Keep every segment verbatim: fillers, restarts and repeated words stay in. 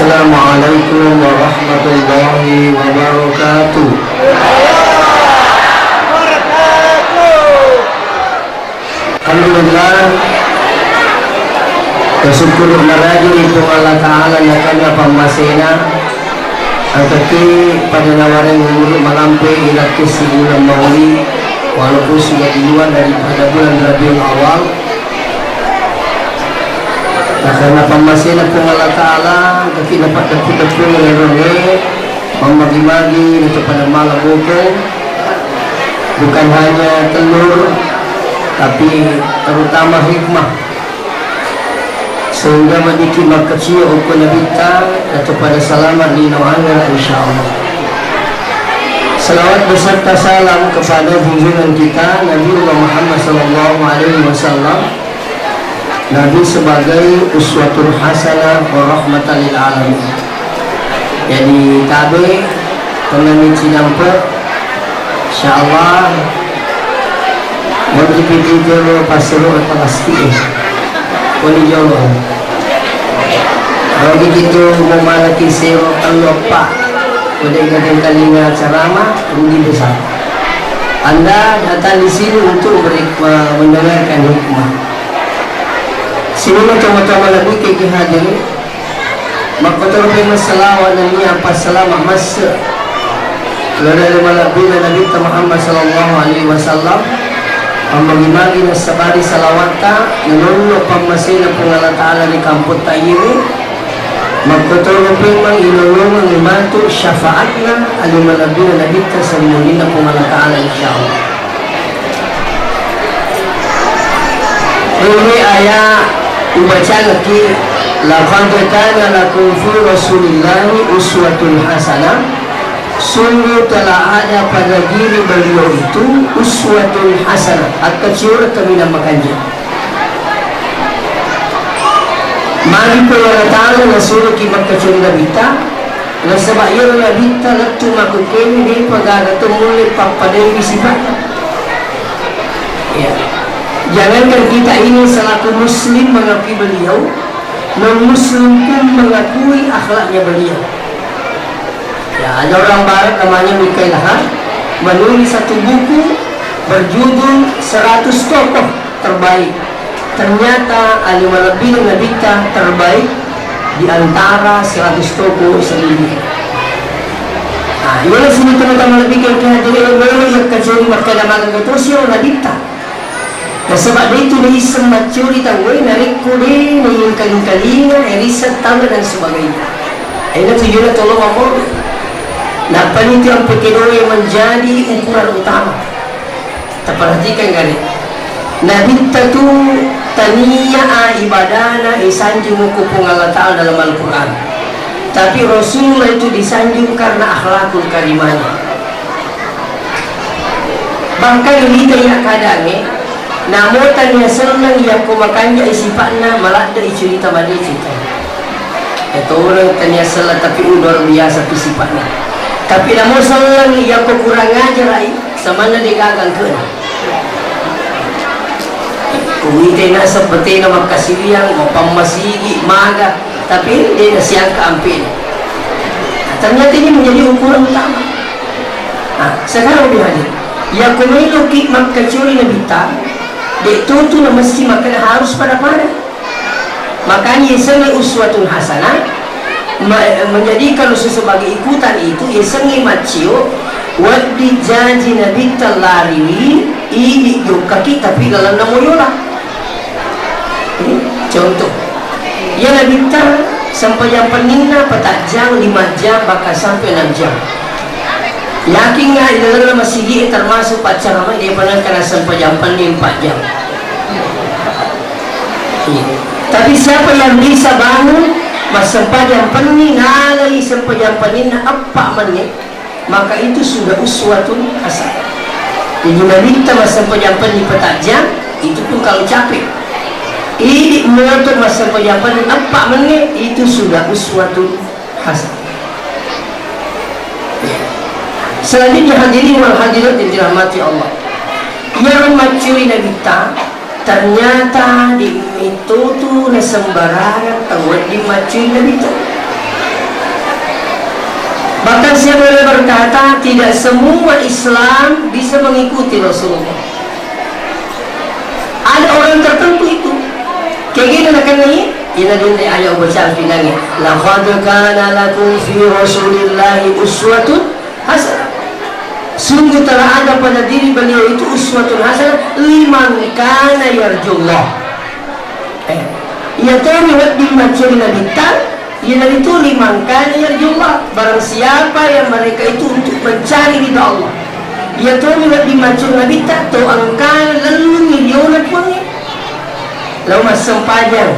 Assalamualaikum warahmatullahi wabarakatuh. Alhamdulillah, tasukkur maraji ri Puang Allah Ta'ala nakenna pammasena, engkaki pada nawareng umur malampe ila kessi bulan Maulid, walaupun sudah di luar daripada bulan Rabiul Awal. Nakenna pammasena Puang Allah Ta'ala, engkaki napaddeppu-deppungeng ronge, mammagi-magi, natopada mala bokong, bukan hanya telur, tapi terutama hikmah. Sehingga madiki makkacio okko Nabitta, natopada salama lino angra, insyaallah. Salawat beserta salam kepada junjungan kita, Nabiullah Muhammad sallallahu alaihi wasallam, Nabi sebagai uswatun hasanah wa rahmatan lil alamin. Jadi tabe, tenang cinampe, insyaallah, mau dipikir dulu pasuru atau pasti. Koni jolo. Kalau begitu mau mana kisero kalau pak, udah ingatkan kalinya ceramah, rugi besar. Anda datang di sini untuk beri, mendengarkan hikmah. Sini macam-macam lebih ke hadirin. Makkotoro pemeng salawa nennia passalama masse lao ri malebbina Nabitta Muhammad sallallahu alaihi wasallam. Mammagi-magi nassabari salawatta, nanonno pammasena Puang Allah Ta'ala ri kampotta iyewe. Makkotoro pemeng inonongeng matu syafaatna ale malebbina Nabitta sallallahu Puang Allah Ta'ala, insyaallah. Ini ayat ubacangki, "Laqad kana lakum fi Rasulillahi uswatun hasanah." Sungguh telah ada pada diri beliau itu uswatun hasanah, akkacioreng kaminang makanja. Magi Puang Allah Ta'ala nasuroki makkacioreng Nabitta, nasaba iyaro Nabitta lettu makkukkemi depa gaga to mulle pappadaiwi sifatna. Ya. Jangankan kita ini selaku muslim mengakui beliau, non muslim pun mengakui akhlaknya beliau. Ya, ada orang barat namanya Mikhail Hart menulis satu buku berjudul seratus tokoh terbaik. Ternyata ale malebbina Nabitta terbaik di antara seratus tokoh sedunia. Nah, iyolo sini teman-teman lebih ke hadirin, iyolo yang kacau di makkeda magang itu sih Nabitta. Nasaba de tu naisseng maccuri tauwe narekko de naiyengkaling-kalinga, e, riset tauwe dan sebagainya. Aina tujuna tolo mammoro. Nappa nitu ampe kedoe menjadi ukuran utama. Taperhatikan gare. Nabitta tu tania a ibadana isanjung ko Puang Allah Ta'ala dalam Al-Quran. Tapi Rasulullah itu disanjung karena akhlakul karimahnya. Bahkan rita iya kadangnge, namo tania selleng yakko makanjai sipa'na, maladde'i curita madeceng. Yatoneng tania selleng, tapi luar biasa pi sipa'na. Tapi namo selleng yakko kurang ajarai, samanna degaga engkena. Kuwite naseng betena makkasiwiang, mapammasigi, maga, tapi de nasiangka ampena. Nah, ternyata ini menjadi ukuran utama. Nah, sekarang lebih hadir. Yakko meloki makkacuri Nabitta, de tutu namessi makkeda harus pada-pada. Makanya yasengnge uswatun hasanah, me-, menjadikan Rasul sebagai ikutan itu, yasengnge maccio, wedding jaji Nabitta lariwi, idi jokkaki, tapi lalenna moyola. Ini contoh. Iya Nabitta sempajang penninna petajjang, lima jam, bahkan sampai enam jam. Yakinga ilalenna masigi termasuk paccaramai, dia pernah kena sempajang penni empat jam. Iya. Tapi siapa yang bisa bangun massempajang penni, nalai sempajang penninna eppa menit, maka itu sudah uswatun hasanah. Jadi Nabitta massempajang penni petajjang, itu pun kalau capek. Idi moto massempajang penni eppa menit, itu sudah uswatun hasanah. Selanjutnya hadirin wal hadirat yang dirahmati Allah. Yang maccuri Nabitta, ternyata di metotu na sembarangan tau wedding maccuri Nabitta. Bahkan saya boleh berkata, tidak semua Islam bisa mengikuti Rasulullah. Ada orang tertentu itu. Kayak gini nak kena ini, ini dia ayat baca pinangnya. Laqad kana lakum fi Rasulillahi uswatun hasanah. Sungguh telah ada pada diri beliau itu uswatun hasanah liman kana yarjullah. Eh, iya tomi wedding maccuri Nabitta, iyanaritu liman kana yarjullah, barang siapa yang mereka itu untuk mencari ridha Allah. Iya tomi wedding maccuri Nabitta, to engka lellungi liona Puangnge. Lao massempajang.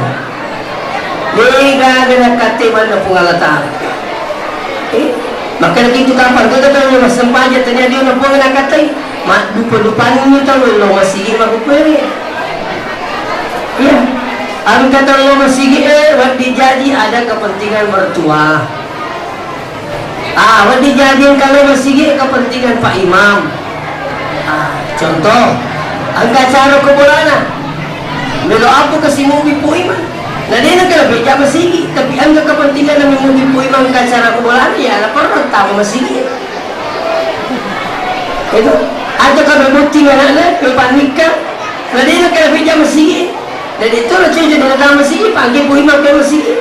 De gaga nakkatte manna Puang Allah Ta'ala. Eh, makanya itu kapan kau datang massempajang, tania liona Puang nakkatai. Maddupa-dupanni tau lo masigi makkukue. Iya. Engka tau lo masigi e, wedding jaji ada kepentingan mertua. Ah, wedding jaji engka lo masigi e kepentingan Pak Imam. Ah, contoh, engka acara ko bolana. Melo apa kasi mubi Pu Imam? Na de na kala beja masigi, tapi engka kepentingan na mubi Pu Imam engka acara ko bolana, ya na perlu tama masigi. Itu. Atau kalau botting anakna, mepannikka, na de na kala beja masigi. Jadi itu lo cuy jadi datang masigi, pagi Pu Imam ke masigi.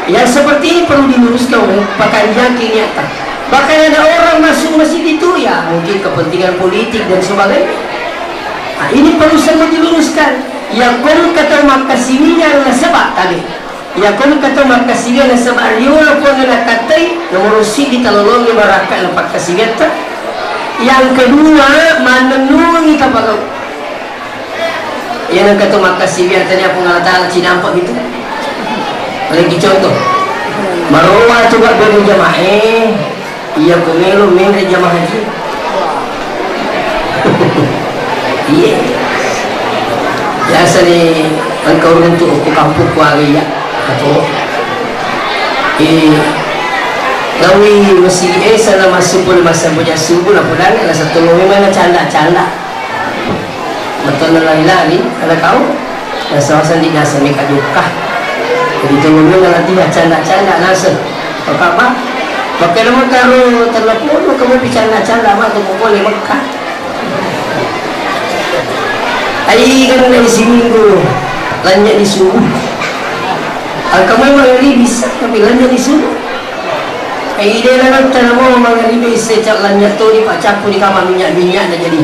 Yang seperti ini perlu diluruskan, pakanjaki niatta. Bahkan ada orang masuk masjid itu, ya mungkin kepentingan politik dan sebagainya. Nah, ini perlu semua diluruskan. Ya, kom kata makkasiwiang nasaba tadi. Ya, kom kata makkasiwiang nasaba riolo Puang nakkatai, nomor siddi talolongi barakka na pakkasiwiatta. Yang kedua, manennungi kapagau. Iya nengka tu makkasiwiang tania Puang Allah Ta'ala cinampa gitu. Lagi contoh. Marowa tu bak beri jamae, iya ko melo menre jamaah haji. Iya. Biasa ni engka uruntu ko kampung ku aga iya. Atau eh lawi masigi e sana masuk pole masa punya subuh na pulang na satu lo memang canda-canda. Matonna lari-lari, ada kau? Rasa-rasa di nasa meka jokka. Jadi tunggu dulu nanti canda-canda nasa. Apa apa? Pakai nama karo telepon, kamu bicanda-canda apa tu pukul lima Mekah. Ai kan dari seminggu, lanjut di subuh. Kamu emang bisa, tapi lanjut di subuh. Ai de na natta namo mangaribi secak lanynya to dipacappu di kamar minyak-minyak na jadi.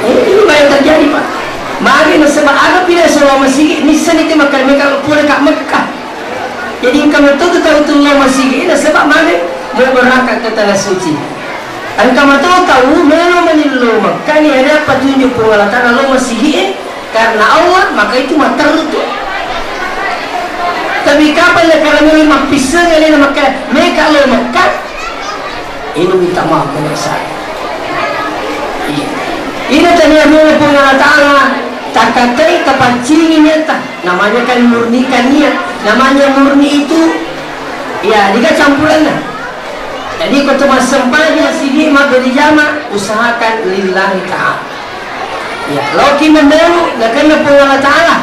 Eh, ini yang terjadi, Pak. Magi nasaba aga pila solo masigi, nissani te makkada meka pole ka Mekah. Jadi engka metto tu tau tu lo masigi nasaba magi mau berangkat ke tanah suci. Engka mato tau melo mani lo Mekah ni ada petunjuk Puang Allah Ta'ala lo masigi e. Karena Allah, maka itu matteru tu. Tapi kapan le karena memang mappiseng alena maka meka lo Mekah, ini minta maaf pada saya. Iya. Ini tadi yang Puang Allah Ta'ala takatai tapaccingi niatta. Namanya kan murnikan niat. Namanya murni itu ya jika campuranna. Jadi ko tu massempajang sigi mabberi jama usahakan lillahi ta'ala. Ya, loki mendelu nakenna Puang Allah Ta'ala.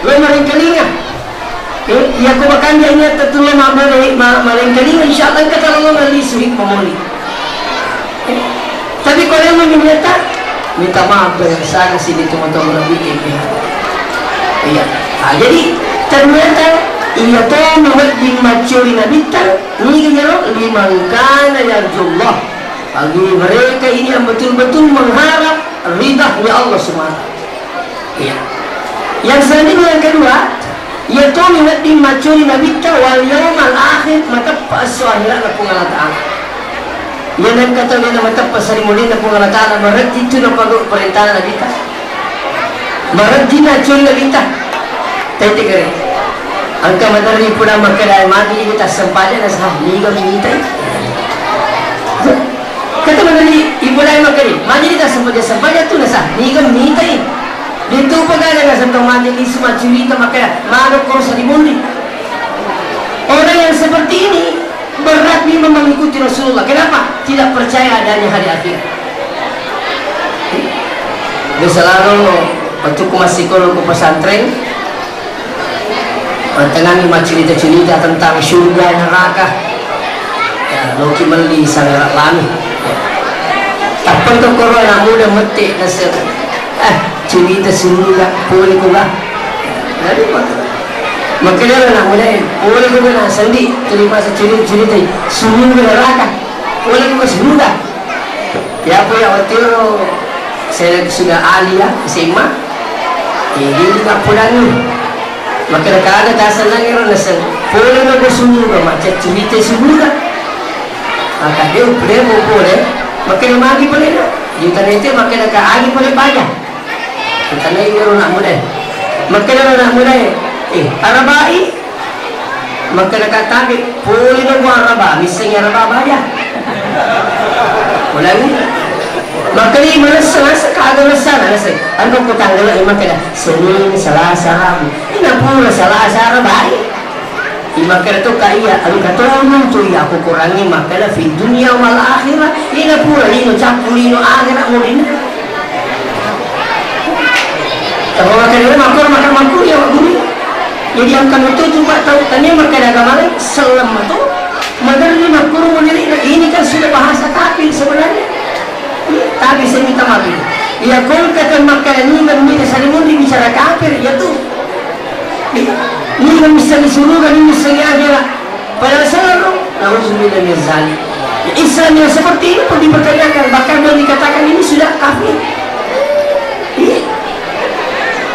Lo marengkalinga. Eh, iya ko bakanja niatta tu lo mabere ma-, marengkalinga, insya Allah engka tala lo nalisu hikmah moli. Eh, tapi ko lemo niatta minta maaf dengan sana sini teman-teman lebih. Iya. Nah, jadi ternyata iya to memedding maccuri nabitta niga jaro liman kana yarjullah. Bagi mereka ini yang betul-betul mengharap ridhanya Allah Subhanahu wa Ta'ala. Iya. Yang selanjutnya, yang kedua, yaitu wedding maccuri nabitta wal yaumal akhir, mateppa esso akhirana Puang Allah Ta'ala. Iya, nengka tau de na mateppa sarimulinna Puang Allah Ta'ala, marejji tu napagau perintahna nabitta. Marejji naccuri nabitta. Tette kere. Engka maderri pura makkeda magi ni tassempajang na sah, niga mitai. Kata maderri ibu lain makkeda, magi ni tassempajang, sempajang tu na sah, niga mitai. Dia tu pegawai na sentong magi ni semua cerita makkeda, maga kau sarimundi. Orang yang seperti ini, berat memang mengikuti Rasulullah. Kenapa? Tidak percaya adanya hari akhirat. Biasa lalu waktu ku masih sekolah ku pesantren, eh, tengah ni macurita-curita tentang surga neraka. Loki melli sangarang lami. Tappang to koro anak muda mette naseng, eh, cerita suruga, pole ko ga. Jadi, mak-, makanya anak muda, eh, pole ko ga na sendi, terima cerita, cerita suruga neraka. Pole ko ga suruga. Ya, apa ya, watiro saya sudah ahli ya, S M A. Jadi, tak pulang ni. Maka ada kata senang ero naseng. Pole no ko suruga, macam cerita suruga. Maka dia boleh, boleh. Maka dia magi boleh no. Kita nanti maka ada agi boleh banyak. Kita naik ero nak muda. Maka dia nak muda. Eh, arabai. Maka dia kata, pole no ko araba, misalnya araba banyak. Ulangi. Maka dia merasa, rasa kagak rasa, rasa. Angkau kutanggal, maka dia Senin, Selasa, Rabu. Ina pura Salasa, Arabai. Imakkeda to ka iya, engka tonu tu iya ku kurangi makkeda fid dunya wal akhirah. Ina pura lino cappu lino akhirah murinna. Tama makkeda makkoro maka makku iya guru. Jadi engka metu tu pak tau tania makkeda agama lain, sellem metu. Maderri makkoro murinna. Ini kan sudah bahasa kafir sebenarnya. Tapi saya minta maaf ini. Iya kon kata makkeda ni mita salimundi bicara kafir ya tu. Ni missengngi suruga, ni missengngi akhirat. Padahal salah dong. Nauzubillah min zalik. Ya, Islam yang seperti ini pun dipertanyakan. Bahkan boleh dikatakan ini sudah kafir. Iya.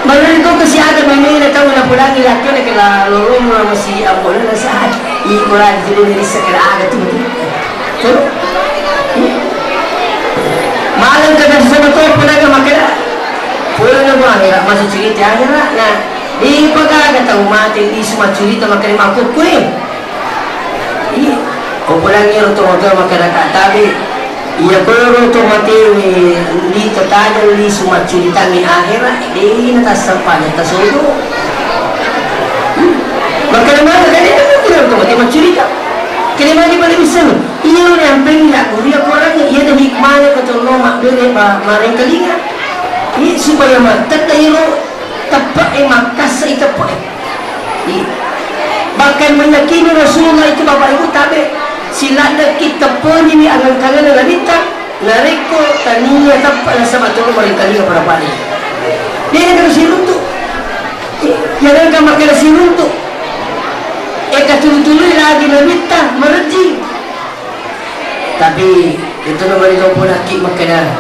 Menurut itu kesiaga memang tahu nak pulangi laki nak kena lorong masih ambil nasihat. Ini kurang jadi dari sekedar ada tu. Tuh. Iya. Malam kena sama tu pulang ke makkeda. Pulang ke akhirat masih cerita akhirat. Nah. Dipagaga tau mate lisu maccurita makkeda makkukkue. Iya. Ko pulangi ro tomatoa makkeda ka tabe. Iya koro tomatewe lito tajang lisu maccuritangi akhirat, de' na tassempajang tasodo. Makkeda maka kene kene tomate maccurita. Kene magi bale misal. Iya ro nampeng ya kuria korangi iya de hikmahnya ko tollo mabbere ba marengkalinga. Iya supaya matedda iro Teppe'e, makkassai teppe'e. Iya. Bahkan meyakini Rasulullah itu, Bapak Ibu, tabe siladdeki teppeniwi angengkangenna Nabitta, narekko tania teppe nasaba tolo marengkalinga pada pale. Dia yang kena siruntu. Iya, yang kena makkeda siruntu. Eka tulu-tului lagi Nabitta, merejing. Tapi itu namanya kau pun aki makkeda,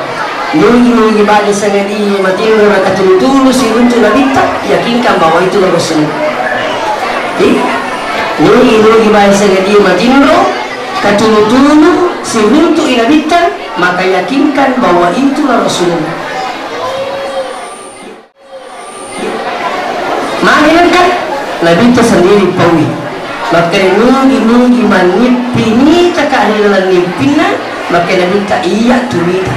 nugi-nugi bade sangadie matinro na katulu-tulu siruntu Nabitta, yakinkan bahwa itu Rasul. Eh, nugi-nugi bade sangadie matinro katulu-tulu siruntu i Nabitta, maka yakinkan bahwa itulah Rasulullah. Magi nengka? Nabitta sendiri paui. Makkeda nugi-nugi mannippi mitaka ri laleng nippinna, makkeda Nabitta iya tu mita.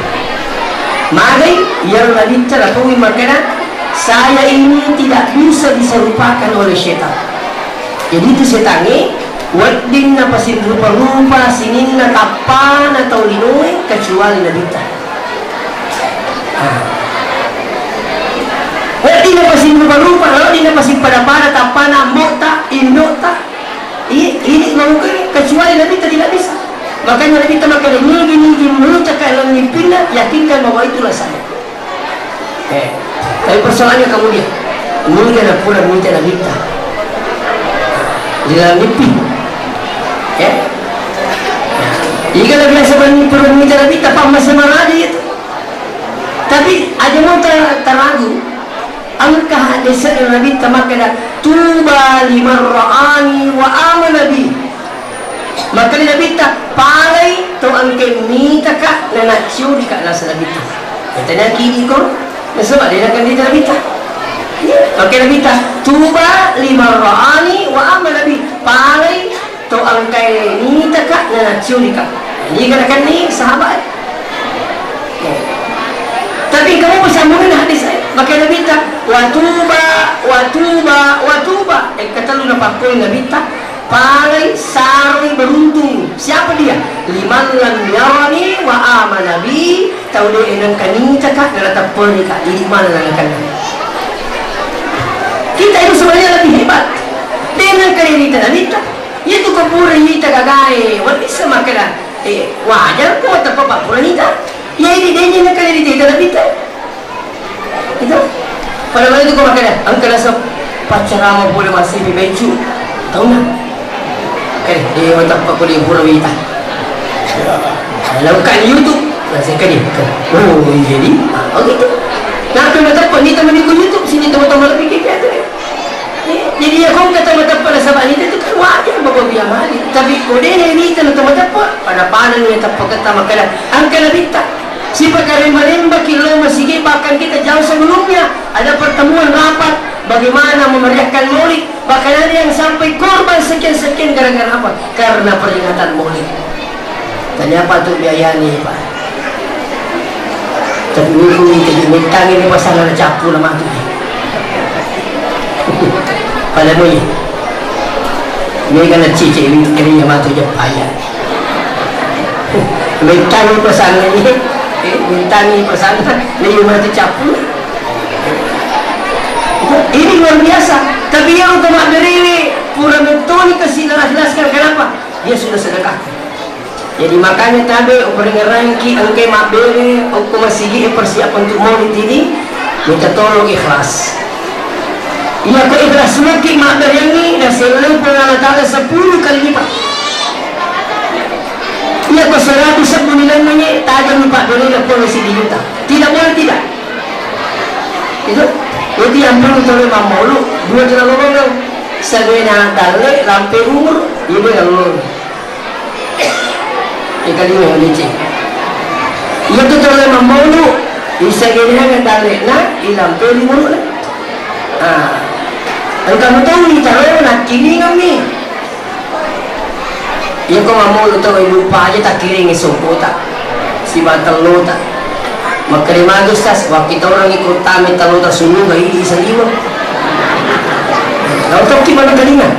Magai iyaro Nabitta napaui makkeda, saya ini tidak bisa diserupakan oleh setan. Jadi itu setangnge wedding napasinrupa-rupa sininna tappana tau linoe kecuali Nabitta. Wedding napasirupa-rupa, wedding napasipada-pada tappana ambo'ta, indo'ta. I-, ini mungkin kecuali Nabitta tidak bisa. Makanya Nabitta makkeda, "Nigi-nigi mucaka laleng nippinna, yakinkan bahwa itulah saya." Eh, tapi persoalannya kemudian, nigi napura mita Nabitta. Di dalam mimpi. Eh? Iga la biasa bermimpi, bermimpi Nabitta, pa masa maraja itu. Tapi aja mau ta-, taragu. Engka hadis Nabitta makkeda, "Tuba liman ra'ani wa amana bi." Makkeda Nabitta, "Palai to engka mitaka na nacciurika," nasa Nabitta. Tanya kidi ko, nasaba de nakenrita Nabitta. Iya, makkeda Nabitta, "Tuba liman ra'ani wa amana bi." Palai to engkae mitaka na nacciurika. Niga nakenni sahabat. Tapi kamu bersambungan hadis, eh? Makkeda Nabitta, "Wa tuba, wa tuba, wa tuba." Eh, katellu napakkoi Nabitta, palai saroi beruntung. Siapa dia? "Liman lam yarani wa amana bi." Tau de nengka mitaka na natepperika, idi mana na nakenna. Kita itu sebenarnya lebih hebat. De nengka rita Nabitta. Iya tu ko pura ita gagae, wedding sama Kada, eh, wajar ko mateppa pappura nita. Iya, ini denye na kali di tita na pita. Itu. Pada mana itu ko makkeda, engka naseng paccarama pole masih pi bencu. Tahu na? Kade, eh, mateppa ko di pura wita. Lalu kan YouTube, naseng kade. Oh, iya, jadi. Ah, oh gitu. Nah, ko mateppa nita mani ko YouTube, sini teman-teman lebih kiki aja deh. Jadi, iya, ko engka to mateppa nasaba nita itu kan wajar bapa biang mali. Tapi ko de na nita na to mateppa, pada-pada ni teppa ketta makkeda, engka nabitta. Sipakaremba-rembaki lao masigi, bahkan kita jauh sebelumnya ada pertemuan rapat bagaimana memeriahkan Maulid. Bahkan ada yang sampai korban sekian-sekian gara-gara apa? Karena peringatan Maulid. Tania apa tu biayanya, Pak? Tapi ini ku ini jadi metang ini pasal ada capu nama tu. Pada ni. Ini kan cici ini kerinya matu jepaya. Metang ini pasal ini. Eh, metang ini pasal ini matu capu. Ini luar biasa. Tapi yang untuk mak beri ini pura mentoni kasih jelas-jelaskan kenapa? Dia sudah sedekah. Jadi, makanya tabe uparingerangki engkai mabbere okko masigi e persiapan untuk maulid ini, minta tolong ikhlas. Iya ko ikhlas mungkin mabberengi, naselleng Puang Allah Ta'ala sepuluh kali lipat. Iya ko seratus sebbu nilainya, tajang lipat beri na pura siddi juta. Tidak boleh tidak. Itu, itu yang perlu tolong mammaulu, dua juta lolong. Sagena dalle lampe umur, ibu yang lolong. Ikalinga madeceng. Iya tu tole mammaulu, isagena dalle'na, ilampeni umuruna. Ah. Engka metoni taro nakkiringammi. Iya ko mammaulu tau ibu paja takkiringi sokota. Siba tellota. Makkeda magi Ustaz, wakkitaurangi ko tame tellota sununga idi saliweng. Lautokki mana telinga.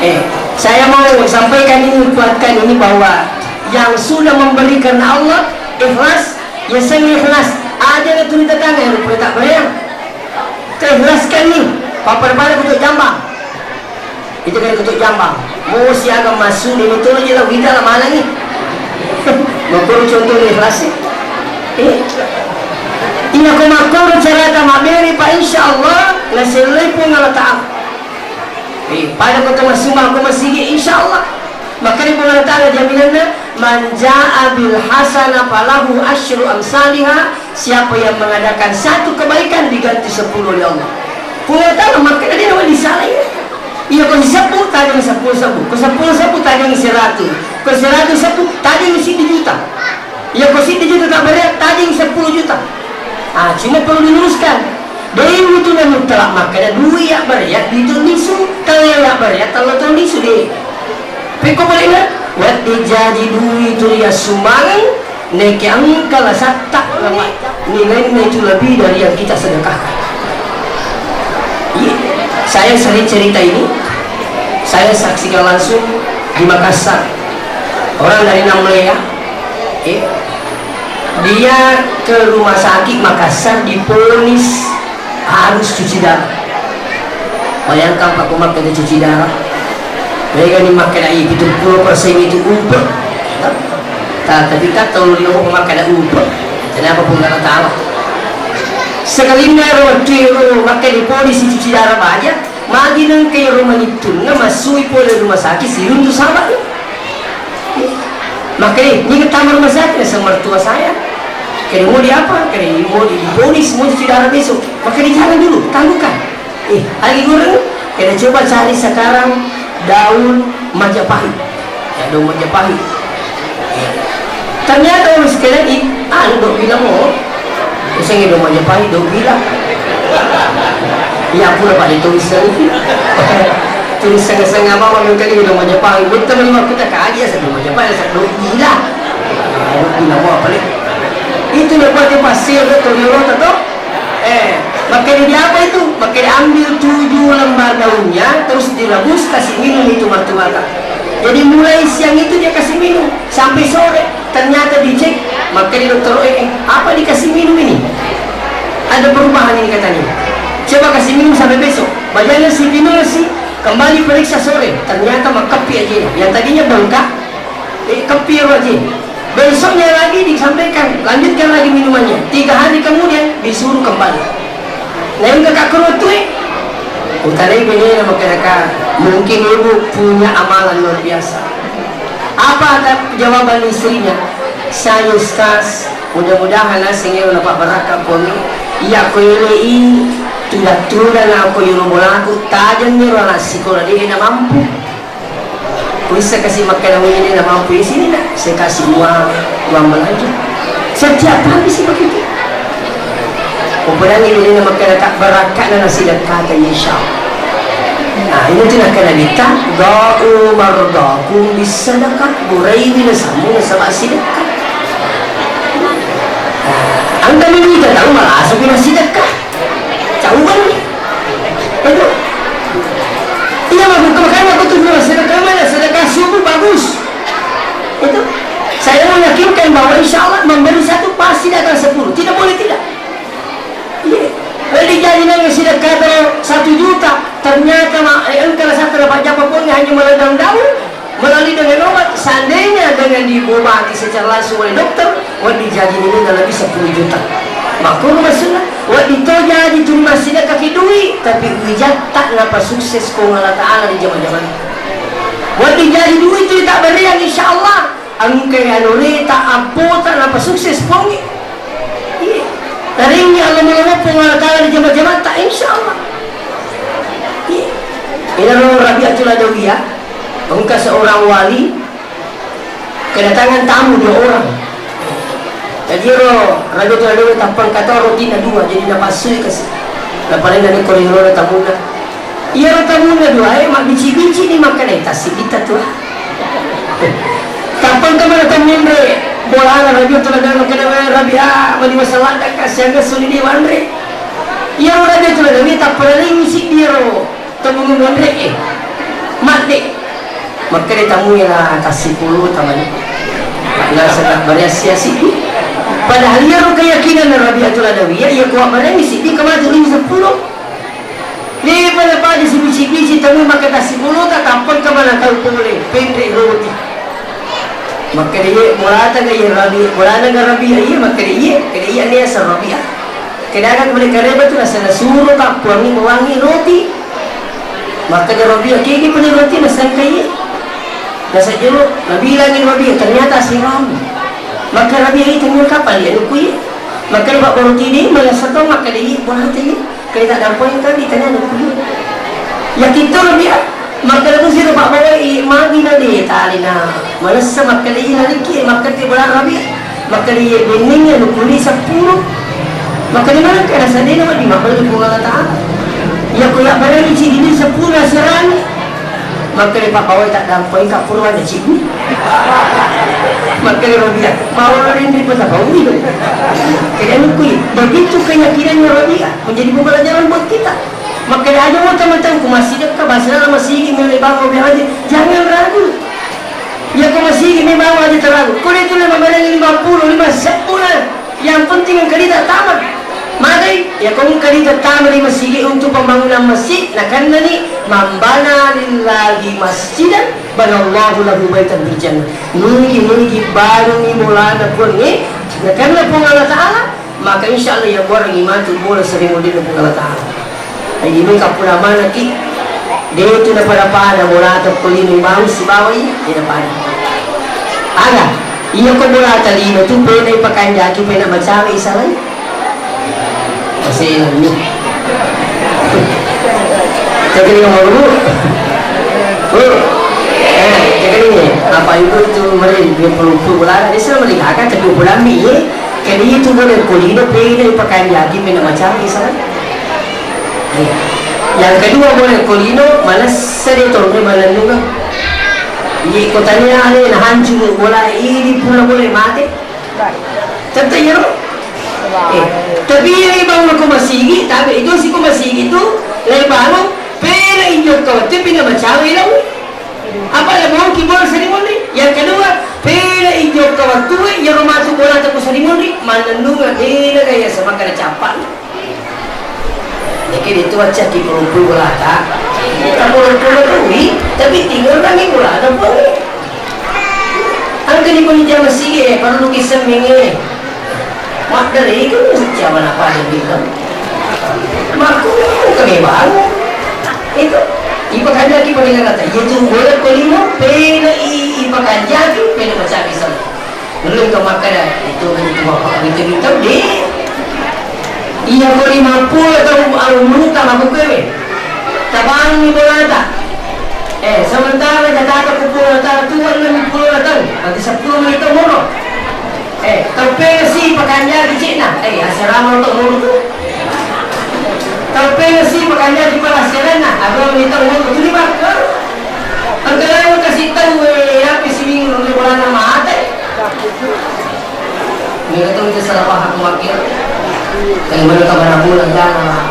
Eh, saya mau sampaikan ini, kuatkan ini bahwa yang sudah memberi karena Allah, ikhlas, ya saya ikhlas. Ada yang tuli tetangga yang lupa tak bayar. Keikhlaskan nih, papa-papa kutuk jambang. Itu kan kutuk jambang. Mau siaga masuk di itu aja lah, kita lah malang nih. Mau contoh ikhlas sih. Eh. Iya, ko makkoro carata mabbere, Pak, insya Allah naselloi Puang Allah Ta'ala. Eh, pada ko tau massumba ko masigi, insya Allah. Makanya Puang Allah Ta'ala jaminanna, "Man jaa bil hasanah falahu asyru amsaliha." Siapa yang mengadakan satu kebaikan diganti sepuluh oleh Allah. Puang Allah Ta'ala makkeda de' nawa disalai. Iya, ko sisebbu tajeng sepuluh sebbu, ko sepuluh sebbu tajeng seratus, ko seratus sebbu tajeng siddi juta. Iya, ko siddi juta tak bere, tajeng sepuluh juta. Ah, cuma perlu diluruskan. Dewi tu nanu telak makkeda dui ya bere, ya dui tu lisu, tele ya bere, ya tele tu lisu de. Pekko bere na, wati jadi dui tu ya sumbangan, neke angka la satta, nilainya itu lebih dari yang kita sedekahkan. Iya, saya sering cerita ini, saya saksikan langsung di Makassar. Orang dari Namlea, eh, dia ke rumah sakit Makassar diponis harus cuci darah. Bayangkan Pak, ko makkeda cuci darah. Mega ni makkeda i pitung puluh persen itu upe. Ta-, tapi kan tau lino ko makkeda upe. Kenapa pun nggak tahu? Sekalinna ero waktu ero makkeda diponis cuci darah baja, magi nengka ero manittunna masui pole rumah sakit siruntu sabak. Makanya, ini pertama rumah sakit, sama mertua saya. Kena mau di apa? Kena mau di diponis, mau cuci darah besok. Makanya jangan dulu, tangguhkan. Eh, lagi goreng, kita coba cari sekarang daun Majapahit. Ya, daun Majapahit. Ya. Ternyata orang sekalian, ih, anu, dok bilang mau. Seng do Majapahit do bilang. Iya pura pada tulisan. Tulis sanga-sanga mama mengkali do Majapahit. Buat teman mah kita kaji ya satu Majapahit satu bilang. Do bilang mau apa lagi? Itu dia buat dia pasir do tuh, eh, makanya dia apa itu? Makanya ambil tujuh lembar daunnya, terus direbus, kasih minum itu mertua. Jadi mulai siang itu dia kasih minum sampai sore. Ternyata dicek, makanya dokter, eh, eh, apa dikasih minum ini? Ada perubahan ini katanya. Coba kasih minum sampai besok. Badannya si minum sih, kembali periksa sore. Ternyata makkepi aja. Yang tadinya bengkak, Eh, kepiro ji. Besoknya lagi disampaikan, lanjutkan lagi minumannya. Tiga hari kemudian disuruh kembali. Nah, yang kakak kerutu, eh, utanai benena makkadaka, mungkin ibu punya amalan luar biasa. Apa kata jawaban istrinya? Saya, Ustaz, mudah-mudahan asing ero napabbarakka Puang. Iya ko elei tuda-tuda na ko yolo bolaku, tajeng ero anak sikola de na mampu. Kuissa kasi makkeda mui de na mampu, isini na, saya kasih uang, uang belanja. Setiap hari sih begitu. Upodangi ulina makkeda, "Kak, barakka'na nasidekkata, insya Allah." Nah, ini tu nakkeda Nabitta, "Da'u mardakum bisadaqah, buraiwi nasammu nasaba sidekka." Nah, engka mi ita tau malasa pi nasidekka. Cauan ni. Itu. Iya, maka makanya aku tuh bilang, sedekah mana? Sedekah subuh bagus. Itu. Saya meyakinkan bahwa insya Allah memberi satu pasti datang sepuluh. Tidak boleh tidak. Iya. Jadi jadi nang sedekah satu juta, ternyata ma-, eh, engka rasa terdapat japa pun hanya meledang daun, melalui dengan obat, seandainya dengan diobati secara langsung oleh dokter, wedding jaji nilai lebih sepuluh juta. Makku maksudnya, wedding to jaji tuli massidekkaki dui, tapi wijatta napa sukses Puang Allah Ta'ala di jama-jama. Wedding jaji dui tuli tak beriang, insya Allah. Engkai anureta, abbota, napa sukses Puangnge. Iya. Taringi Allah malamo Puang Allah Ta'ala di jama-jamatta, insya Allah. Iya. Inaro Rabi'atul Adawiyah, engka seorang wali kedatangan tamu dua orang. Jadi ro Rabi'atul Adawiyah tappang kata rotina dua, jadi napassui kasi. Napalena ni koriro tamuna. Iyaro tamunna duae mabbici-bici ni makkedai, "Tassidditta tu." Tappa engka mana tammenre bolana Rabi'atul Adawi, makkeda, "Wé Rabi'a, mani masalladdaka siaga suli ni wanre." Iyaro Rabi'atul Adawi tappa nalengi siddi iyaro tamunna wanre e. Madde. Makkeda tamue na tassipulu tamani. Nasaba bariassia siddi. Padahal iyaro keyakinan Rabi'atul Adawi, iya ko abbarengi siddi, kematu ring seppulo. Lepa na pada sibisi-bisi tamu makkeda sipulota, tappengka mana tau pole, penre roti. Makkeda iye, bolata ga iye Rabi, bolana ga Rabi, iye, makkeda iye, keda iye ane asal Rabi, ah. Keda aga kebele kareba tu, nasa nasuro ka puangi bawangi roti. Makkeda Rabi, kegi pole roti, nasangka iye. Nasa jolo, nabilangi Rabi, ternyata asal Rabi. Maka Rabi, iye, ternyata kapal iye, nuku iye. Makkeda Pak Boroti de, malasa to, makkeda iye, bolata iye. Kaita dampoi engka ditanya dukku. Yakittoro dia, makkeda musi ro pabbawai magi na de talina. Manessa makkeda ina rikki, makkeda bola Rabi. Makkeda iye benning ya nukuli seppulo. Makkeda mana kada sadena wadi makkeda Puang Allah Ta'ala. Ya ko ya barang ici dini seppulo serani. Makkeda pabbawai tak dampoi ka purwana cibbu. Makkeda Rabi'ah, mau rinri pata paui. Keda nukui, begitu keyakinannya Rabi'ah. Menjadi pembelajaran buat kita. Makkeda aja mau teman-teman ku masih dekat, bahasa dalam masih ingin memang biar aja. Jangan ragu. Ya ko masih ingin memang aja terlalu. Kau itu lima barang lima puluh lima sepuluh. Yang penting engka rita tama. Magai, ya ko engka rita tama ri masigi untuk pembangunan masjid, nakannani, "Man bana lillahi masjidan, banallahu lahu baitan fil jannah." Nigi-nigi bangungi bolana Puangnge, nakanna Puang Allah Ta'ala, maka insya Allah ya buarangi matu bola sering model Puang Allah Ta'ala. Jadi mengka pura manaki, de tu na pada-pada bolata ko lino bawang sibawai, de na pada. Aga, iya ko bolata lino tu pena ipakanjaki, pena macawe isalai. Maselang ni. Jadi yang mau bu, bu, eh, jadi ni, apa itu tu meri dua puluh tu bolata, dia sudah melihat kan kedua bulan ni, eh, kali itu boleh ko lino pena ipakanjaki, pena macawe isalai. Yang kedua, boleh ko lino, manessa de tonre manennungeng. Iye ko tania ale na hancuru bola idi pura boleh mate. Tette iyaro. Eh, tapi iya bangun ko masigi, tapi itu si ko masigi tu, lai bangun, pena injo kau, tapi na macawe lau. Apa la mungkin bola sarimunri? Yang kedua, pela ijo kawattue, iyaro matu bolata ko sarimunri, mannennunga de na gaya sama kada cappa. Jadi itu wacca ki perempuan bolata. Kita perempuan lui, tapi tinggal kami bolata pun. Eh, perlu kisemmingé. Madderékeng siapa napa ada bilang. Makku kami baru. Itu ipakanjaki pada kata, iya tu boleh ko lima, pena i ipakanjaki, pena macam Islam. Belum ke makan dah. Itu itu bapak itu itu deh. Iya ko lima puluh tahun umurta mabukkewe. Tabangi bolata. Eh, sementara jatata ku puluh tahun, tua enam puluh tahun, berarti sepuluh menit umur. Eh, tau pengesi pakanjaki cina. Eh, asrama untuk umur tu. Tau pengesi pakanjaki pala serenna, abang menit umur tu lima puluh. Engka lain kasih tahu, eh, apa si minggu ni bolana mate. Mega tu itu salah paham wakil. Kayak mana kabar aku lagi lah.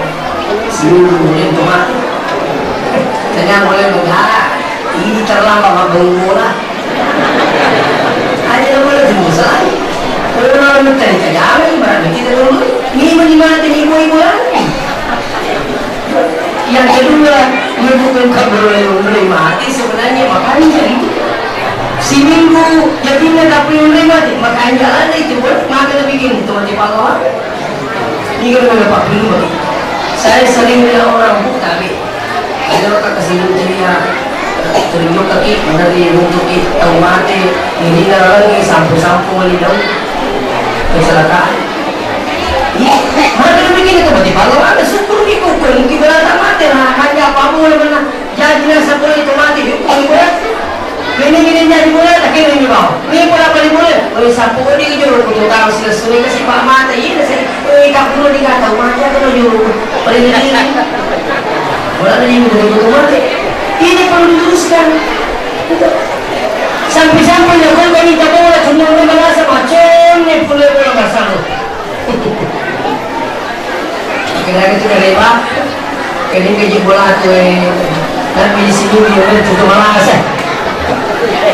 Seminggu kemudian cuma. Tanya boleh negara. Ini terlambat mabung bola. Aja boleh tunggu saya. Kalau orang minta dikajami, berarti kita tunggu. Ini mati, ini boy bola. Yang kedua, menyebutkan kabar yang mati sebenarnya makanya itu. Siminggu, yakinna tapi yang mati, makanya ada itu, maka lebih gini, teman di pahlawan. Ini kan ada Pak Guru, Pak. Saya sering dengar orang, "Bu, tapi ada orang kasih dunia, terjun kaki, benar dia untuk tau mati, ini dalam sampu-sampu ini dong, kecelakaan." Iya, maka lebih gini, teman di pahlawan, ada syukur di pukul, mungkin berasa mati, nah, hanya apa boleh menang. Jaji nasaba pole to mate, yukku pole. Mene-mene jaji pole, tak kira ini bawah. Ini pole apa di pole? Pole sapu di jolo, kutu tahu sila suni kasi pak mata, iya kasi. Eh, tak perlu dikata, mata kalau jolo. Pole ini. Pole ada yang kutu kutu mate. Ini perlu diluruskan. Sampai-sampai ya kau kami tak boleh, cuma merasa macam ni pole pole masalah. Kira-kira tu kare ba, kare ke je bola tu, eh, tapi di sini dia kan tu malas, eh.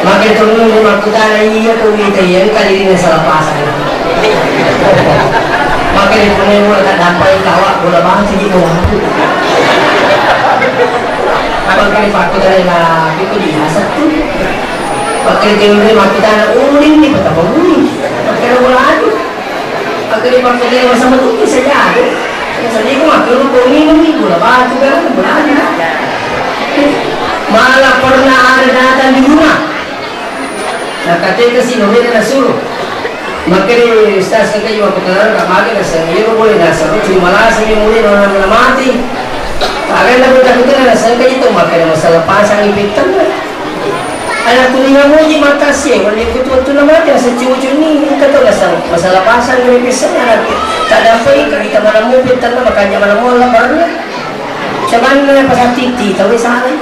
Maka tu nunggu aku tanya iya tu kita yang kali ini salah pasang. Maka dia punya bola tak dapat kawak bola bang sini bola aku. Maka dia pakai tanya lah, itu di asap tu. Maka dia punya aku tanya, oh, ini patah bangun. Maka dia bola aku. Maka dia pakai lewat sama tu bisa jadi. Yang saya itu mah kalau kau minum ni gula batu kan, gula batu. Malah pernah ada datang di rumah. Nah, katanya ke sini, dia nak suruh. Maka dia ustaz kata, "Iya, aku kenal, tak makan, tak sayang. Iya, boleh, tak sayang. Cuma malah saya mulai orang mati." Akan aku tak kenal, tak sayang, itu makan masalah pasang di pintu. Anakku ni ngamuji mata sie, wali kutu-kutu na mate, asa cucu ni, engka to nasang, masalah pasang ni pesen anakku. Tak dapat, kita mana mau pintar na, makanya mana mau lah baru. Cuman na pasang titi, tahu salah.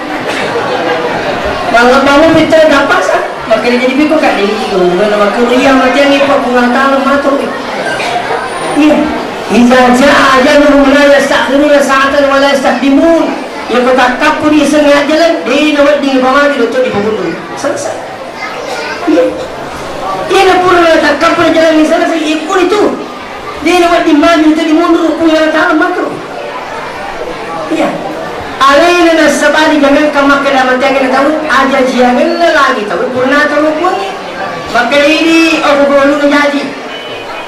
Malah mau pintar tak pasang, makanya jadi biko kak, jadi tiga, mana makan iya, mati yang ipa, pulang tahun, mati. Iya. Iza jaa ajaluhum la yastakhiruna sa'atan wa la yastaqdimun. Iya ko takkappu di sengnge ajjaleng, de na wedding pamali untuk dipamundur. Selesai. Iya. Iya na pura takkappu di jalan ini selesai, iya pun itu. De na wedding maju itu dimundur, pun yang tahu makro. Iya. Alena nasabari jangan kamu kena mati aja tahu, aja jiangan lagi tahu, purna tahu pun. Maka ini aku perlu menjadi.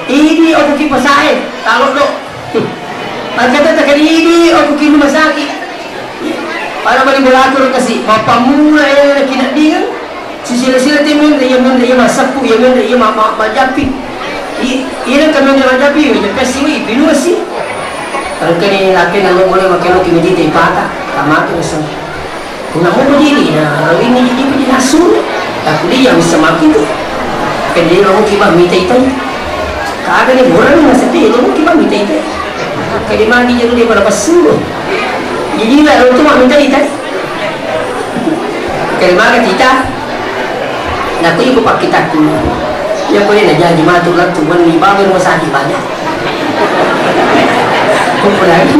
Idi okko ki pasae, taloddo. Engka to takedi idi okko ki rumah sakit. Pada bali bolakuro kasi, mappammula ero nakineddingeng. Sisila-sila te menre, iya menre, iya masseppu, iya menre, iya ma-, ma-, majjappi. I-, iya nengka menre majjappi, majjappi assi, woi, pinuassi. Engkani lakkena lo boleh makkeda ki medita ipata, tamatu naseng. Kuna muko jidi na, rawinni jidi pidi nasu. Takudi yang bisa maki tu. Kende lo ki ba mita itai. Kaga ni borang na sedih lo ki ba mita itai. Kadi magi jaru dia pada pasu. Jadi lah lo tu mak mita itai. Kadi magi kita. Naku iko pakkitakku. Ya ko na jaji matu latu wenni bawa rumah sakit banyak. Ko lagi.